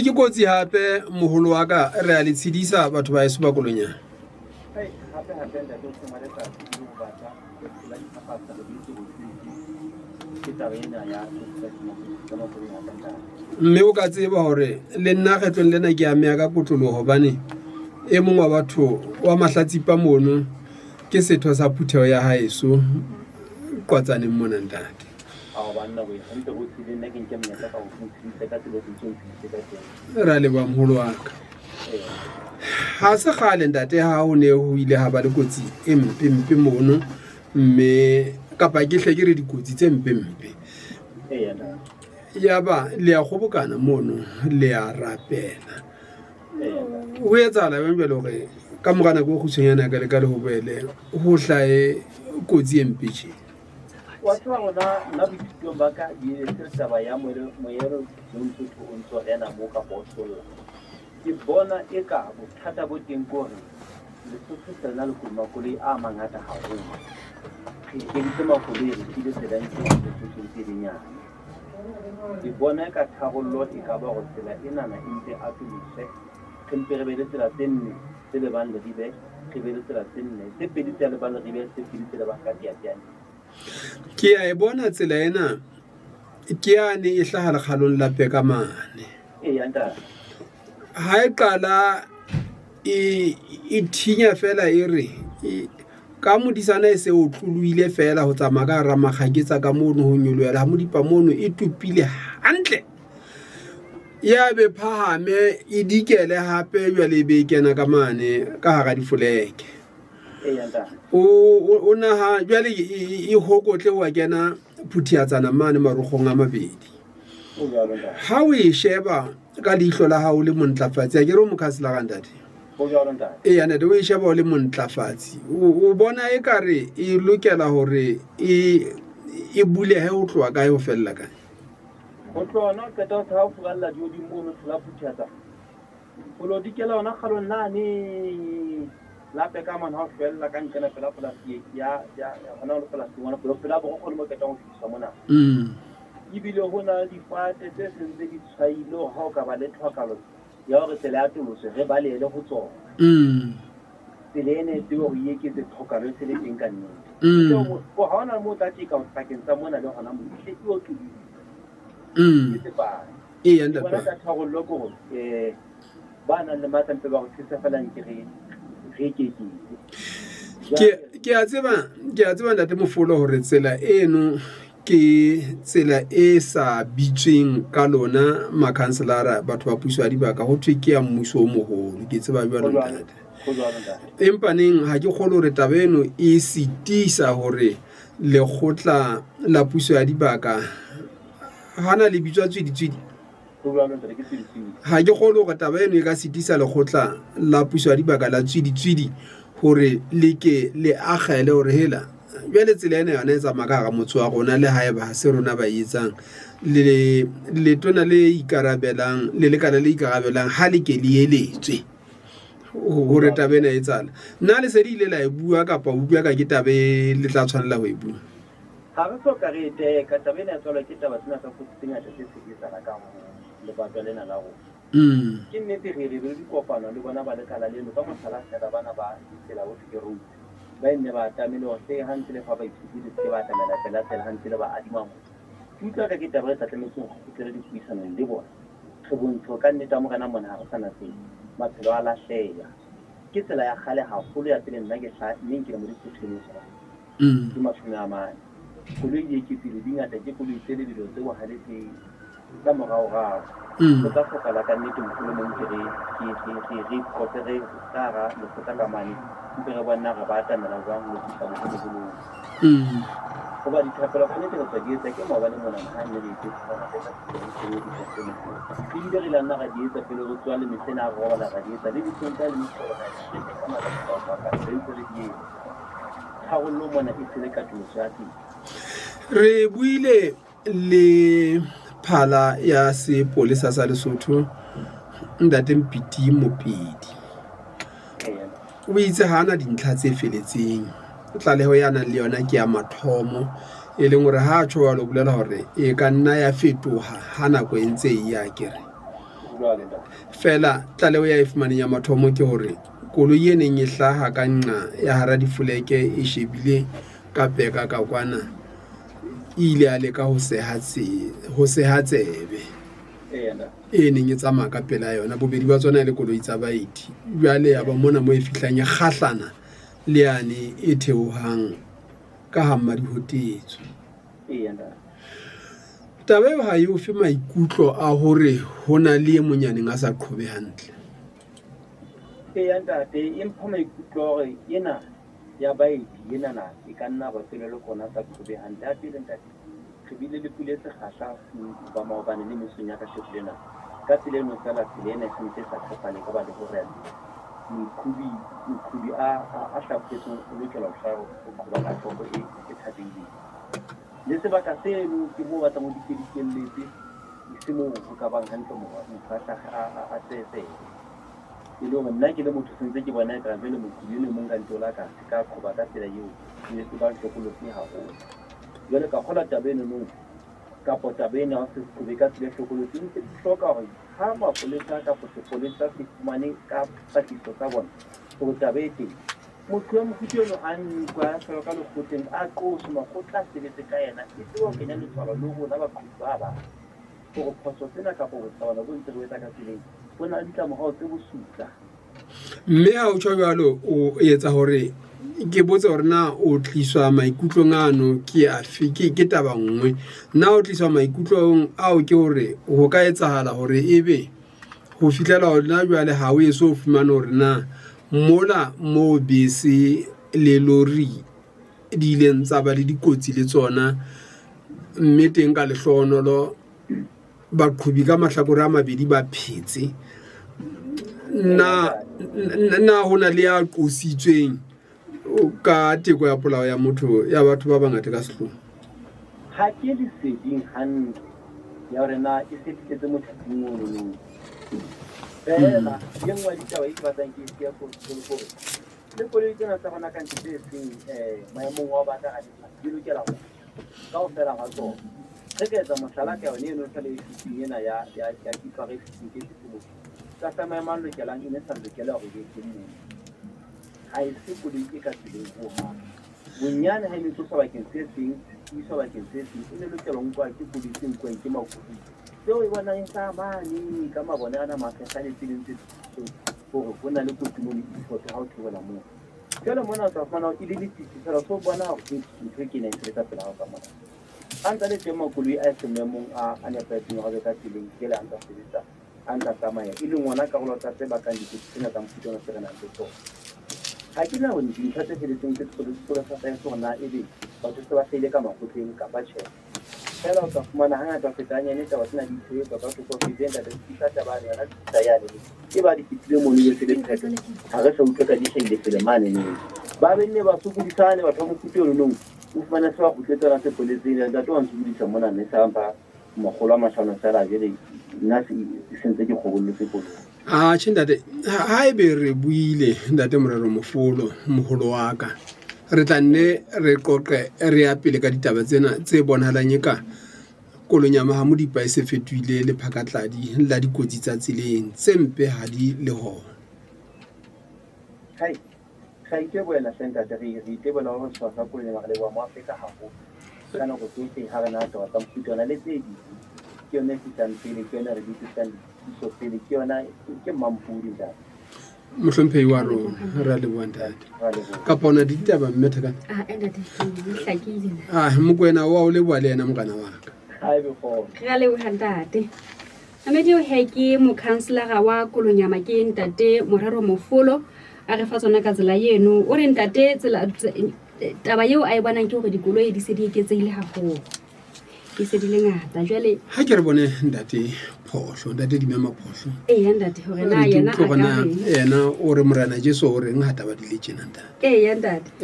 Etswe ke kotsi hape moholo wa ka re a le tshedisa batho ba heso ba Kolonyana. Hape hape ntate o seng wa letsatsi le ho batla la diphaphasa le boetse ho ke taba ena ya tsa makoloi hape ntate. Mme o ka tseba hore le nna kgetlong lena ke ameha ka kotloloho hobane e mong wa batho wa mahlatsipa mono ke setho sa phutheho ya haeso Qwatsaneng mona ntate. Ao banna we hantle ho tsile nna ke nke monyetla ka ho ntshedisa ka tsela e ntse o ntshedise ka teng. Ra leboha moholo wa ka. Ha se kgale ntate ha ho ne ho ile ha ba le kotsi e mpe mpe mono mme kapa ke hle ke re dikotsi tse mpe mpe. Yaba le a kgobokana mono le a rapela. Ho etsahala jwang jwale hore ka mora nako e kgutshwanyane ka le ka le ho boele ho hlahe kotsi e mpe tje? Wa tseba rona nna boithutong ba ka di se taba ya moero Mosotho o ntso rena mo kapa o hlolla. Ke bona eka bothata bo teng ke hore Lesotho se na le makoloi a mangata haholo. Re ekeditse makoloi, re siile tsela e ntse Lesotho ntse e le nyane. Ke bona eka tharollo e ka ba hore tsela enana e mpe atoloswe. Re mpe re be le tsela tse nne tse lebang Leribe, re be le tsela tse nne, tse pedi tse lebang Leribe, tse pedi tse lebang ka Teyateyaneng. Ke a e bona tsela ena ke yane e hlaha lekgalong la Peka mane. Eya ntate. Ha e qala e e thinya fela e re e ka modisana e se o tlolohile fela ho tsamaya ka hara makgaketsa ka mono ho nyolohela ha modipa mono e topile hantle. Ya be phahame e dikele hape jwale e be e kena ka mane ka hara difoleke. Eya ntate. O naha jwale e hokotle wa kena Phuthiatsana mane marokgong a mabedi. Ha o e sheba ka leihlo la hao le montlafatsi, a ke re o mokhanselara ntate? Eya ntate, o e sheba o le montlafatsi, o bona e kare e lokela hore e e bulehe ho tloha kae ho fella kae? Ho tloha hona o qeta ho tshaba ho furalla dihodimo mono thola Phuthiatsana. O lo dikela hona kgalong lane la peka mane ha o hlwella ka nqena pela polasi ya ya hona le polasi ngwana pela pela borokgo le mo qetang ho fetisa mona. Ebile ho na le difate tse seng tse di tshwaile hore ha o ka ba le tlhokalo ya hore tsela ya atoloswe re balehele ho tsona. Tsela ena e tsebe hore e eketse tlhokalo e se le teng ka nnete. Ha hona moo o tla tjeka pakeng tsa mona le hona moo ehlile e otlolohile. Ke tsepame. Eya Ke ntate. bona ka tharollo ke hore ba nang le matla mpe ba re thusa fela nke re re ekeketse. Ke ke a tseba ke a tseba ntate Mofolo hore tsela eno ke tsela e sa bitsweng ka lona makhanselara batho ba puso ya dibaka ho thwe ke ya mmuso o moholo ke tseba jwalo ntate. Ho jwalo ntate. Empa neng ha ke kgolwe hore taba eno e sitisa hore lekgotla la puso ya dibaka hana le bitswa tswiditswidi. Ha ke kgolwe hore taba eno e ka sitisa lekgotla la puso ya dibaka la tswiditswidi hore le ke le akgele hore hela jwale tsela ena yona e tsamaya ka hara motse wa rona le haeba ha se rona ba e etsang. Le letona le ikarabelang le lekala le ikarabelang ha le ke le eletswe hore taba ena e etsahala. Na le se le ile la e bua kapa o bua ka ke taba e le tla tshwanela ho e bua? Ha re so ka re e teka, taba ena e tswalwa ke taba tsena tsa kotsi tse ngata tse seng di etsahala ka hare ho lebatwa lena la rona. Ke nnete re re be le dikopano le bona ba lekala leno, ka mohlala feela bana ba ditsela ho thwe ke roads, ba e nne ba atamele hore hle ha ntse le fa baithuti le se ke ba atamela pela tsela ha ntse le ba adima motho. Ke utlwa eka ke taba e re tla tlametseng hore re kgutlele dipuisanong le bona, re bontshe hore ka nnete ha morena mona ha re sa na tsela, maphelo a lahleha. Ke tsela ya kgale haholo ya pele nna ke hlaha mme nkile mo diphuthehong tsona. Ke 40. Koloi di eketsehile di ngata ke koloi tse lebelo tse bohale tse tsa moraorao. Ho tla hlokahala ka nnete mohlolomong ke re ke re re re qoqe re ka hara lekgotla ka mane mpe re bone na re ba atamela jwang ho fihla boholoholong. Hoba dithapelo ka nnete re tswa di etsa ke maobane monana ha nne re etse ebile re ile nna ra di etsa pele re tsoha le mehleng ha re robala ra di etsa le disontaha le meqebelo ra di etsa ka matsatsi a ho fapana re ntse re di etsa. Tharollo mona e se le katoloso ya teng. Re buile le phala ya sepolesa sa Lesotho Ntate Mpiti Mopedi. O itse ha ana dintlha tse feletseng. Tlaleho ya nang le yona ke ya mathomo e leng hore ha a tjho jwalo o bolela hore e ka nna ya fetoha ha nako e ntse e ya akere. se jwale ntate. Feela tlaleho ya e fumaneng ya mathomo ke hore koloi e neng e hlaha ka nqa ya hara difoleke e shebile ka peka ka kwana e ile ya leka ho seha ho seha tsebe e neng e tsamaya ka pela yona. Bobedi ba tsona e le koloi tsa baeti. Jwale ya ba mona mo e fihlang e kgahlana le yane e theohang ka ha Mmadihotetswe. Taba eo ha e o fe maikutlo a hore ho na le e mong ya neng a sa qhobe hantle? Eya ntate, e mpha maikutlo a hore ena ya baeti enana e ka nna ba tswelele ke hona a sa qhobe hantle. Ya pele ntate, re bile le pula e sekgahla bosiung ba maobane le mesong ya kasheko lena. Ka tsela eno feela tsela ena e sentse e sa tshepahale ka ba le hore rea tseba moqhobi moqhobi a a hlaphohetsweng o lokela ho hla ho qhoba ka hloko e e thabehileng. Le sebaka seno ke moo o batlang o dikedikelletse e se moo ho ka bang hantle motho a hlahe a a a tseye tsebe. E le hore nna ke le motho sentse ke bona ekare jwale moqhobi eno e mong ka ntle o la ka se ka qhoba ka tsela eo e ne se ba hlokolosi haholo. Jwale ka kgolwa taba eno kapa taba ena ya ho se qhobe ka tsela e hlokolosi e ntse e hloka hore ha mapolesa kapa sepolesa se fumane ka patlisiso tsa bona hore taba e teng, motho wa mofuta eno a nkwe a hlolwe ka lekgotleng, a qoswe, makgotla a sebetse ka yena, e tsebe ho kenya letswalo le rona baqhobi ba bang hore phoso tsena kapa bosawana bo ntse re bo etsa ka tseleng bo na le ditlamorao tse bosula. Mme ha o tjho jwalo, o etsa hore ke botse hore na o tliswa maikutlong ano ke afe, ke, ke taba nngwe. Na o tliswa maikutlong ao ke hore ho ka etsahala hore ebe ho fihlela hona jwale ha o eso fumane hore na mola moo bese le lori di ileng tsa ba le dikotsi le tsona, mme teng ka lehlohonolo baqhobi ka mahlakore a mabedi ba phetse. Na na ho na le ya qositsweng ka teko ya polao ya motho ya batho ba bangata ka sehloho? Ha ke leseding hantle ya hore na e se fihletse mothating ono no. Feela e nngwe ya ditaba e ke batlang ke e siya ko hore le koloi tsena tsa rona ka ntle tse seng maemong wa ho ba ka hara di lokela ho kaofela ha tsona. Re ka etsa mohlala ka yone eno feela e fetileng ena ya ya ya tipara e fetileng ke fetileng. Tlasa maemo a lokelang e ne sa lokela hore e be teng moo. Ha e se koloi e ka tseleng ho hang. Bonyane ha e ne e tloswa bakeng se seng, e iswa bakeng se seng, e ne lokela ho nkwa ke koloi tse nkuwang ke makoloi. Tseo e bonang e hlaha mane ka mabone ana mafehla le tse ding tse hore ho na le kotsi mono e ifoto ha o theohela moo. Jwale mona o tla fumana hore e le lefifi fela, o so bona hore ntho e kena e sebetsa pela hao ka mona. A ntsa le teng makoloi a seng maemong a a nepahetseng hore a be ka tseleng, jwale a ntsa sebetsa, a ntsa tsamaya, e leng ona karolo tsa tse bakang dikotsi tsena tsa mofuta ona tse re nang le tsona. Ha ke na dintlha tse feletseng tse sekolo sa saense hore na ebe batho se ba hlahile ka makgotleng kapa tjhe. Feela o tla fumana hangata ho feta hanyane taba tsena di itshebetsa ka thoko ho feteng ntate fihla taba yane yona fihla yane e ba di fetile mono e se le phetho ha re sa utlwe ka di hlahile pele mane neng ba be nne ba sokodisane batho ba mofuta ono nong o fumane se ba kgutletse yona sepoleseng ntate wa nsokodisa mona mme sa mpha makgolo a mahlano fela jwale nna se ntse ke kgobollotse koloi. Atjhe ntate, ha ebe re buile ntate Morero Mofolo, moholo wa ka, re tla nne re qoqe re ya pele ka ditaba tsena tse bonahalang eka Kolonyama ha Modipa e se fetohile lephakatladi la dikotsi tsa tseleng tse mpe ha di le hona. Hai, re a itebohela hle ntate, re re itebohela ho re tshwara Kolonyama, re leboha Moafrika haholo ka nako tsohle ha re na taba tsa mofuta ona le tse ding. Ke yona e fihlang pele, ke yona e re bitsetsang dithuso pele, ke yona ke mmampodi ntate. Mohlomphehi wa rona, re a leboha ntate. Re a leboha. Kapa ona ditaba mme Thakane? Ah, eh, ntate, di hlakile. Ah, Mokoena wa o leboha le yena mokana wa ka. Ha ebe kgona. Re a leboha ntate. Mamedi he ke mokhanselara wa Kolonyama ke ntate Morero Mofolo a re fa tsona ka tsela eno. O re ntate tsela taba eo a e bonang ke hore dikoloi di se di eketsehile haholo. Di se di le ngata. Jwale Ha ke re bone ntate Phohlo, ntate Dimema Phohlo. Eya ntate hore na Re ke yena utlwe a hore ka na reng. yena o re Morena Jesu o reng ha taba di le tjena ntate. Eya ntate.